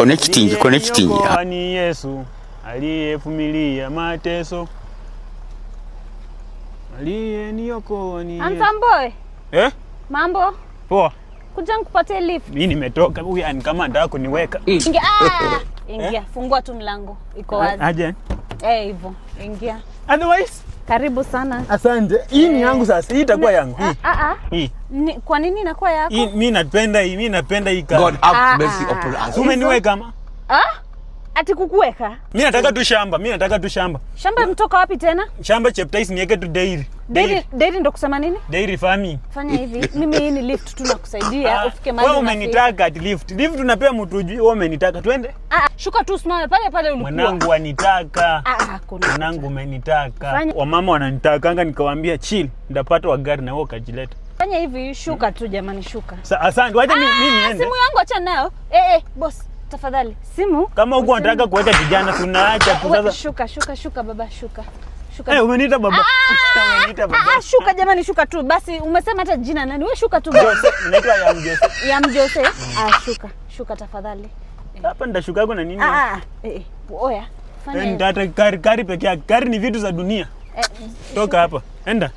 Connecting, connecting. Aliyeniokoa ni Yesu aliyevumilia mateso. Aliyeniokoa ni Yesu. Handsome boy, Eh? Mambo? Poa. Kuja nikupatie lift. Mimi nimetoka, huyu yani kama anataka kuniweka. Ingia. Ah! Ingia, fungua tu mlango. Iko wazi. Aje. Eh, hivyo. Ingia. Otherwise, Karibu sana. Asante. Hii ni yangu sasa. Hii itakuwa yangu. Hii. Ah ah. Hii. Kwa nini inakuwa yako? Hii mimi napenda hii, mimi napenda hii kama. God have Ah, mercy ah. upon us. Umeniweka ama? Ah? Ati kukuweka? Mimi nataka tu shamba, mimi nataka tu shamba. Shamba mtoka wapi tena? Shamba Cheptais niweke tu dairy. Dairy, dairy ndo kusema nini? Dairy farming. Fanya hivi, mimi hii ni lift tu nakusaidia Ah, ufike mahali wewe unafika. umenitaka at lift. Lift unapea mtu hujui, wewe umenitaka. Twende. Ah, ah, shuka tu usimame pale pale ulikuwa. Mwanangu wanitaka. Ah, ah, kuna. Mwanangu umenitaka. Fanya- Wamama wananitakanga nikawaambia chill, ndapata wa gari na wewe ukajileta. Fanya hivi, shuka tu jamani, shuka. Asante, wacha mimi Ah, niende. simu yangu acha nayo. Eh, eh, boss, tafadhali. Simu. Kama huko unataka kuweka kijana si unaacha tu We, sasa. shuka, shuka, shuka baba, shuka. Shuka. Eh, umeniita baba. Umeniita baba. Ah, ah, shuka jamani, shuka tu. Basi umesema hata jina nani? Wewe shuka tu. basi. Jose, unaitwa ya Jose. Ya Mjose. Ah, shuka. Shuka tafadhali. Hapa nitashuka na nini? Ah, ah, eh, eh. Oya. Fanya Eh, hivi. nitata gari gari peke yake. Gari ni vitu za dunia. Eh, Toka hapa. Enda.